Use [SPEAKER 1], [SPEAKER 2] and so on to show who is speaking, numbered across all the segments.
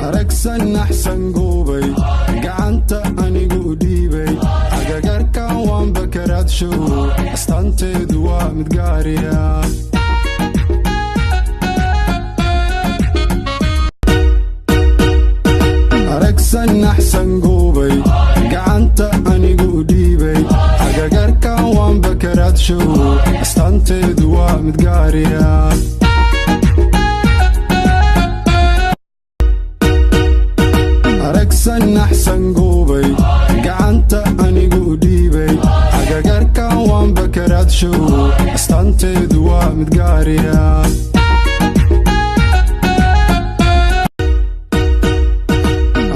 [SPEAKER 1] Aragsan axsan guubay, gacanta anigu dhiibay, agagarkan waanba karaadshow, astaanteedu waa mid gaariya. Aragsan axsan guubay, gacanta anigu dhiibay, agagarkan waanba karaadshow, astaanteedu waa mid gaariya. Aragsan axsan guubay, gacanta anigu dhiibay, agagarkan waanba karaadshow, astaanteedu waa mid gaariya.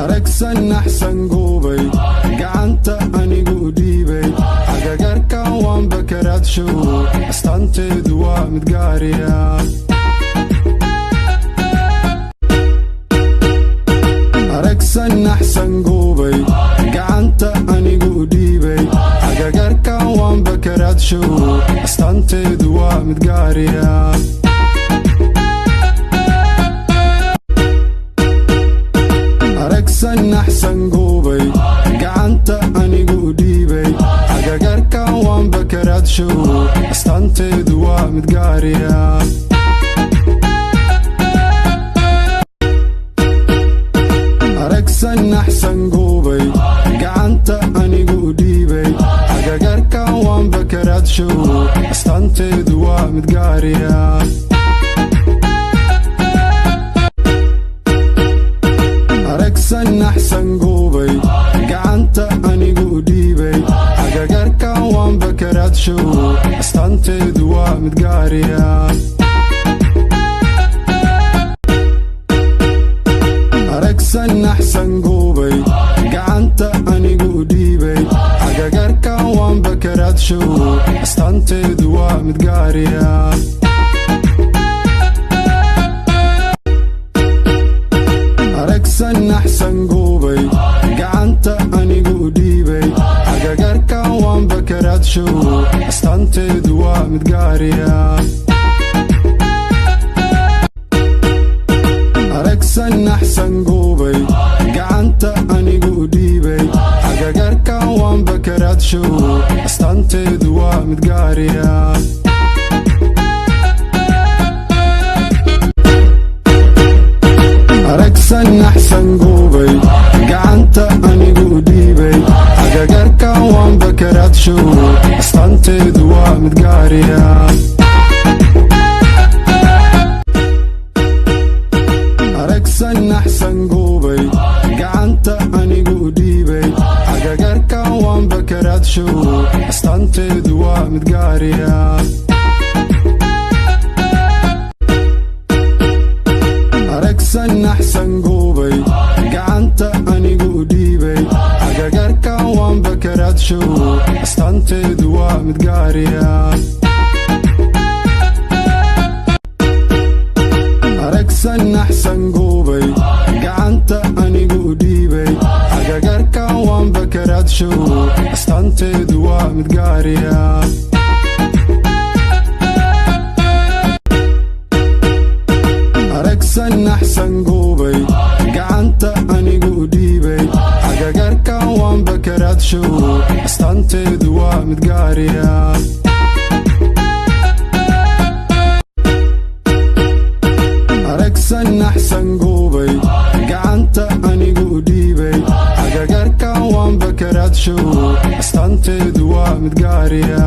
[SPEAKER 1] Aragsan axsan guubay, gacanta anigu dhiibay, agagarkan waanba karaadshow, astaanteedu waa mid gaariya. Aragsan axsan guubay, gacanta anigu dhiibay, agagarkan waanba karaadshow, astaanteedu waa mid gaariya. Aragsan axsan guubay, gacanta anigu dhiibay, agagarkan waanba karaadshow, astaanteedu waa mid gaariya. Aragsan axsan guubay, gacanta anigu dhiibay, agagarkan waanba karaadshow, astaanteedu waa mid gaariya. Aragsan axsan guubay, gacanta anigu dhiibay, agagarkan waanba karaadshow, astaanteedu waa mid gaariya. Aragsan axsan guubay, gacanta anigu dhiibay, agagarkan waanba karaadshow, astaanteedu waa mid gaariya. Aragsan axsan guubay, gacanta anigu dhiibay, agagarkan waanba karaadshow, astaanteedu waa mid gaariya. Aragsan axsan guubay, gacanta anigu dhiibay, agagarkan waanba karaadshow, astaanteedu waa mid gaariya. Aragsan axsan guubay, gacanta anigu dhiibay, agagarkan waanba karaadshow, astaanteedu waa mid gaariya. Aragsan axsan guubay, gacanta anigu dhiibay, agagarkan waanba karaadshow, astaanteedu waa mid gaariya. Aragsan axsan guubay, gacanta anigu dhiibay, agagarkan waanba karaadshow, astaanteedu waa mid gaariya. Aragsan axsan guubay, gacanta anigu dhiibay, agagarkan waanba karaadshow, astaanteedu waa mid gaariya. Aragsan axsan guubay, gacanta anigu dhiibay, agagarkan waanba karaadshow, astaanteedu waa mid gaariya. Aragsan axsan guubay, gacanta anigu dhiibay, agagarkan waanba karaadshow, astaanteedu waa mid gaariya.